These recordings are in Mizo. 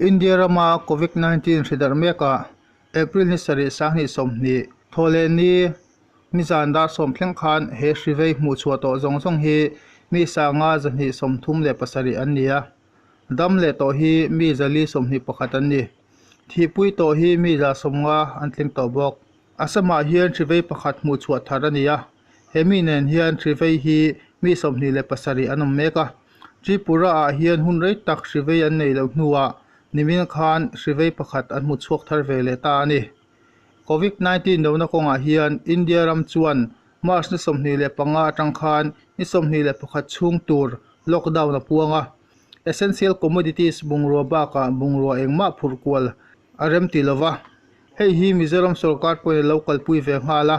India rama Covid 19 hri darh mekah April ni sarih sanghnih sawmhnih thawhleh ni nizan dar sawm thleng khan he hri vei hmuh chhuah tawh zawng zawng hi mi sanga 237 an ni a. Dam leh tawh hi mi 421 an ni. Thihpui tawh hi mi 150 an tling tawh bawk. Assam-ah hian hri vei pakhat hmuh chhuah thar a ni a. He mi nen hian hri vei hi mi 27 an awm mek a. Tripura-ah hian hun rei tak hri vei an nei loh hnuah nimin khan hri vei pakhat an hmu chhuak thar ve leh ta a ni. Covid-19 dona kawngah hian India ram chuan March ni 25 atang khan ni 21 chhung tur lockdown a puang a. Essential commodities bungrua bakah bungrua engmah phurh kual a rem ti lova. Hei hi Mizoram sorkar pawhin a lo kalpui ve nghal a.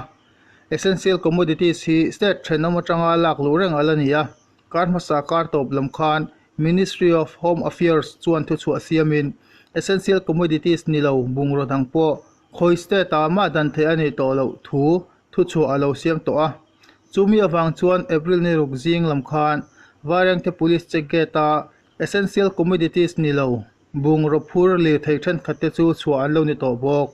Essential commodities hi state thenawm atanga lak luh reng a la ni a. Kar hmasa kar tawp lam khan Ministry of Home Affairs chuan thuchhuah siamin essential commodities ni lo bungraw dang pawh khawi state ah mah dan theih a nih tawh loh thu thuchhuah a lo siam tawh a. Chumi avang chuan April ni ruk zing lam khan Vairengte Police check gate a essential commodities ni lo bungraw phur lirthei thenkhat te chu chhuah an lo ni tawh bawk.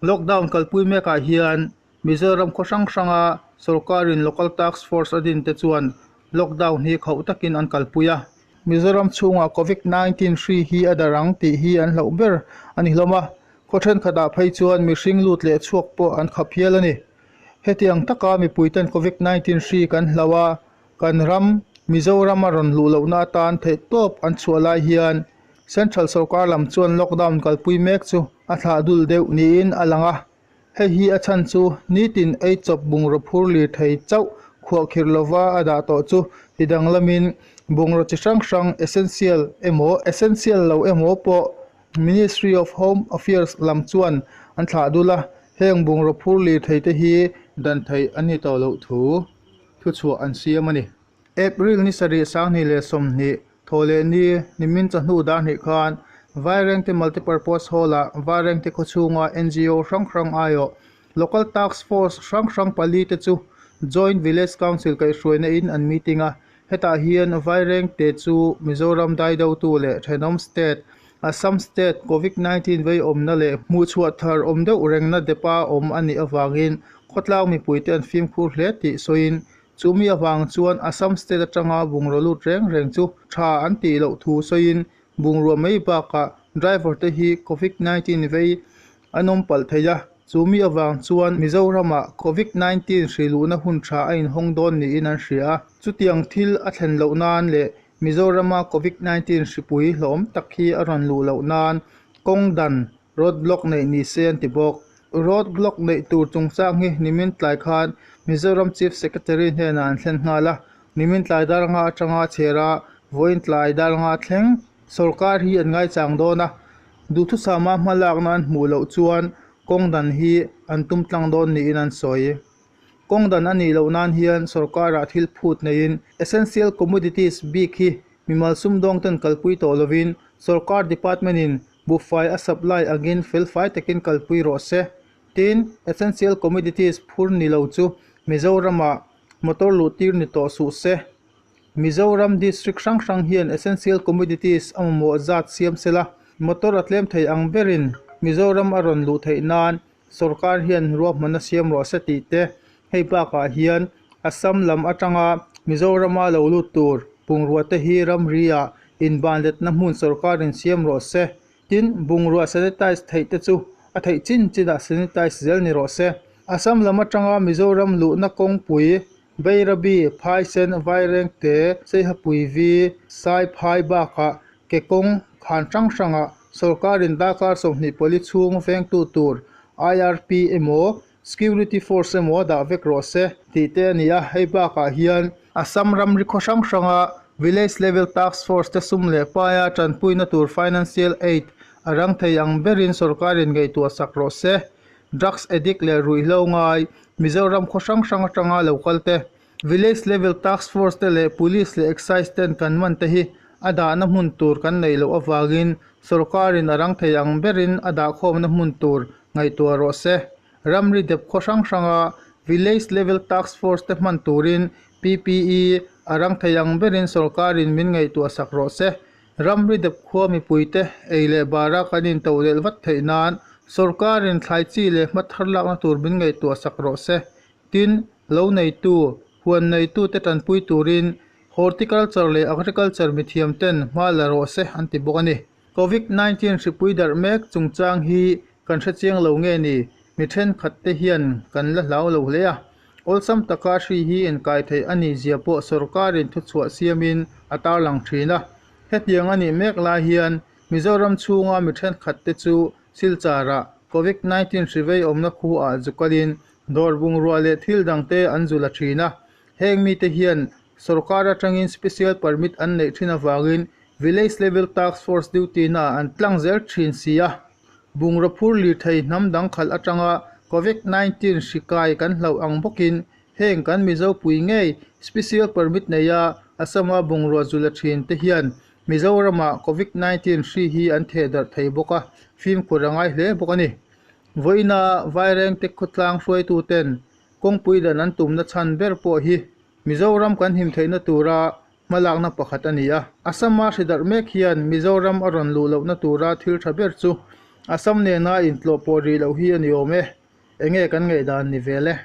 Lockdown kalpui mekah hian Mizoram khaw hrang hranga sorkarin Local Task Force a din te chuan lockdown hi khauh takin an kalpui a. Mizoram chhungah Covid 19 hri hi a darh ang tih hi an hlauh ber a ni hlawm a. Khaw thenkhatah phei chuan mihring lut leh chhuak pawh an khap hial a ni. Hetiang taka mipuiten Covid 19 hri kan hlauh a, kan ram Mizoram a rawn luh lohna atan theihtawp an chhuah lai hian Central sorkar lam chuan lockdown kalpui mek chu a thlah dul deuh niin a lang a. Hei hi a chhan chu nitin ei chawp bungraw phur lir thei chauh khuahkhirh lova a dah tawh chu ti danglamin bungraw chi hrang hrang essential emaw essential lo emaw pawh Ministry of Home Affairs lam chuan an thlah dul a, heng bungraw phur lir thei te hi dan theih an ni tawh loh thu thuchhuah an siam a ni. April ni sarih sanghnih leh sawmhnih thawhleh ni nimin chawhnu dar hnih khan Vairengte Multipurpose Hall-ah Vairengte khawchhunga NGO hrang hrang aiawh Local Task Force hrang hrang pali te chu Joint Village Council kaihhruaina in an meeting a. Hetah hian Vairengte chu Mizoram daidotu leh thenawm state Assam state Covid 19 vei awmna leh hmuhchhuah thar awm deuh rengna depa awm a nih avangin khawtlang mipuite an fimkhur hle tih sawiin Chumi avang chuan Assam state atanga bungraw lut reng reng chu tha an tih loh thu sawiin bungrua mai bakah driver te hi Covid 19 vei an awm palh thei a. Chumi avang chuan Mizoramah Covid 19 hri luhna hun tha a inhawng dawn niin an hria a. Chutiang thil a thlen loh nan leh Mizorama Covid 19 hripui hlawm tak hi a rawn luh loh nan kawng dan road block neih ni se an ti bawk. Road block neih tur chungchang hi nimin tlai khan Mizoram Chief Secretary hnenah an thlen nghal a. Nimin tlai dar nga atanga chhera vawiin tlai dar nga thleng sorkar hi an ngaichang dawn a. Duhthusama hma lakna an hmuh loh chuan kawng dan hi an tum tlang dawn niin an sawi. Kawng dan a nih loh nan hian sorkarah thil phut neiin essential commodities bik hi mimal sumdawng ten kalpui tawh lovin sorkar department in buhfai a supply angin felfai takin kalpui rawh se. Tin, essential commodities phur ni lo chu Mizoramah motor luh tir ni tawh suh se. Mizoram district hrang hrang hian essential commodities a mamawh zat siam sela, motor a tlem thei ang berin Mizoram a rawn luh theih nan sorkar hian ruahmanna siam rawh se tih te, hei bakah hian Assam lam atanga Mizorama lo lut tur bungrua te hi ramri-ah inbanletna hmun sorkarin siam rawh se. Tin, bungrua sanitize theih te chu a theih chin chinah sanitize zel ni rawh se. Assam lam atanga Mizoram luhna kawngpui Bairabi, Phaisen, Vairengte, Seihapui Vi, Saiphai bakah ke kawng khan hrang hrangah sorkarin darkar 24 chhung vengtu tur IRP emaw Security Force emaw dah vek rawh se tih te a ni a. Hei bakah hian Assam ramri khaw hrang hranga Village Level Task Force te sum leh paia tanpuina tur financial aid a rang thei ang berin sorkarin ngaihtuah sak rawh se. Drugs addict leh ruihhlo ngai Mizoram khaw hrang hrang atanga lo kal te, Village Level Task Force te leh Police leh Excise ten kan man te hi a dahna hmun tur kan neih loh avangin sorkarin a rang thei ang berin a dahkhawmna hmun tur ngaihtuah rawh se. Ramri dep khaw hrang hranga Village Level Task Force te hman turin PPE a rang thei ang berin sorkarin min ngaihtuah sak rawh se. Ramri dep khua mipuite ei leh bara kan intodelh vat theih nan sawrkarin thlai chi leh hma thar lakna tur min ngaihtuah sak rawh se. Tin, lo neitu, huan neitute tanpui turin Horticulture leh Agriculture mithiam ten hma la rawh se an ti bawk a ni. Covid 19 hripui darh mek chungchang hi kan hrechiang lo nge ni? Mi thenkhat te hian kan la hlau lo hle a. Awlsam taka hri hi inkai theih a nih zia pawh sawrkarin thuchhuah siamin a tarlang thin a. Hetiang a nih mek lai hian Mizoram chhunga mi thenkhat te chu Silchar-ah Covid 19 hri vei awmna khuah zu kalin dawr bungrua leh thil dangte an zu la thin a. Heng mite hian sawrkar atangin special permit an neih thin avangin Village Level Task Force duty naah an tlang zel thin si a. Bungraw phur lirthei hnam dang khalh atanga Covid 19 hri kai kan hlauh ang bawkin heng kan Mizo pui ngei special permit neia Assam-a bungrua zu la thin te hian Mizoramah Covid 19 hri hi an theh darh thei bawk a, fimkhur a ngai hle bawk a ni. Vawiina Vairengte khawtlang hruaituten kawngpui dan an tumna chhan ber pawh hi Mizoram kan him theihna tura hmalakna pakhat a ni a. Assam-a hri darh mek hian Mizoram a rawn luh lohna tura thil tha ber chu Assam nena intlawh pawh rih loh hi a ni awm e. Enge kan ngaihdan ni vel e?